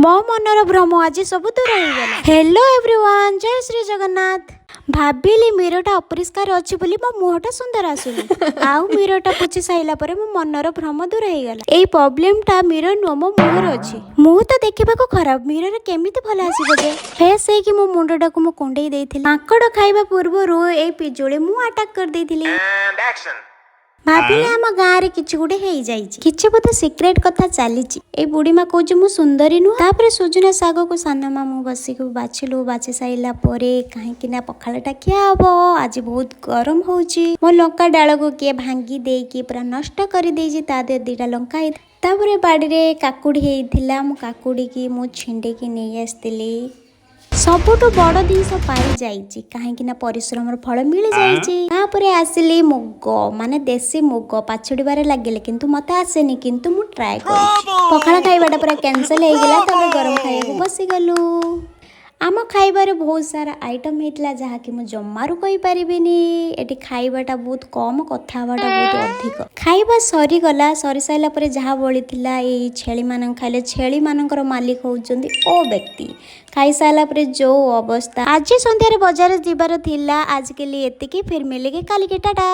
ମୋ ମନର ଭ୍ରମ ଆଜି ସବୁ ଦୂର ହେଇଗଲା। ହ୍ୟାଲୋ ଏଭ୍ରିୱାନ୍, ଜୟ ଶ୍ରୀ ଜଗନ୍ନାଥ। ଭାବିଲି ମିରରଟା ଅପରିଷ୍କାର ଅଛି ବୋଲି ମୋ ମୁହଁଟା ସୁନ୍ଦର ଆସୁନି। ଆଉ ମିରରଟା ପୋଛି ସାରିଲା ପରେ ମୋ ମନର ଭ୍ରମ ଦୂର ହେଇଗଲା। ଏଇ ପ୍ରୋବ୍ଲେମଟା ମିରର ନୁହଁ, ମୋ ମୁହଁରେ ଅଛି। ମୁଁ ତ ଦେଖିବାକୁ ଖରାପ, ମିରର କେମିତି ଭଲ ଆସିବ ଯେ? ଫ୍ରେଶ ହେଇକି ମୋ ମୁଣ୍ଡଟାକୁ ମୁଁ କୁଣ୍ଡେଇ ଦେଇଥିଲି। ମାଙ୍କଡ଼ ଖାଇବା ପୂର୍ବରୁ ଏଇ ପିଜୁଳି ମୁଁ ଆଟାକ୍ କରିଦେଇଥିଲି। And action. ଭାବିଲେ ଆମ ଗାଁରେ କିଛି ଗୋଟେ ହେଇଯାଇଛି, କିଛି ବୋଧେ ସିକ୍ରେଟ କଥା ଚାଲିଛି। ଏଇ ବୁଢୀ ମା କହୁଛି ମୁଁ ସୁନ୍ଦରୀ ନୁହଁ। ତାପରେ ସୁଜୁନା ଶାଗକୁ ସାନ ମା ମୁଁ ବସିକି ବାଛିଲୁ। ବାଛି ସାରିଲା ପରେ, କାହିଁକି ନା ପଖାଳଟା ଖିଆ ହବ, ଆଜି ବହୁତ ଗରମ ହଉଛି। ମୋ ଲଙ୍କା ଡାଳକୁ କିଏ ଭାଙ୍ଗି ଦେଇକି ପୁରା ନଷ୍ଟ କରିଦେଇଛି। ତା ଦେହରେ ଦିଟା ଲଙ୍କା ହେଇ। ତାପରେ ବାଡ଼ିରେ କାକୁଡ଼ି ହେଇଥିଲା, ମୁଁ କାକୁଡ଼ିକି ମୁଁ ଛିଣ୍ଡେଇକି ନେଇ ଆସିଥିଲି। ସବୁଠୁ ବଡ଼ ଜିନିଷ ପାଇଯାଇଛି, କାହିଁକି ନା ପରିଶ୍ରମର ଫଳ ମିଳିଯାଇଛି। ତାପରେ ଆସିଲି ମୁଗ, ମାନେ ଦେଶୀ ମୁଗ ପାଛୁଡ଼ିବାରେ ଲାଗିଲେ। କିନ୍ତୁ ମତେ ଆସେନି, କିନ୍ତୁ ମୁଁ ଟ୍ରାଏ କରୁଛି। ପଖାଳ ଖାଇବାଟା ପୁରା କ୍ୟାନସଲ ହେଇଗଲା। ତାପରେ ଗରମ ଖାଇବାକୁ ବସିଗଲୁ। ଆମ ଖାଇବାରେ ବହୁତ ସାରା ଆଇଟମ୍ ହେଇଥିଲା, ଯାହାକି ମୁଁ ଜମାରୁ କହିପାରିବିନି। ଏଠି ଖାଇବାଟା ବହୁତ କମ୍, କଥା ହେବାଟା ବହୁତ ଅଧିକ। ଖାଇବା ସରିଗଲା। ସରିସାରିଲା ପରେ ଯାହା ବଳିଥିଲା, ଏଇ ଛେଳିମାନଙ୍କ ଖାଇଲେ। ଛେଳିମାନଙ୍କର ମାଲିକ ହେଉଛନ୍ତି ଓ ବ୍ୟକ୍ତି। ଖାଇସାରିଲା ପରେ ଯୋଉ ଅବସ୍ଥା! ଆଜି ସନ୍ଧ୍ୟାରେ ବଜାର ଯିବାର ଥିଲା। ଆଜିକାଲି ଏତିକି, फिर मिलेंगे କାଲିକି। ଟାଟା।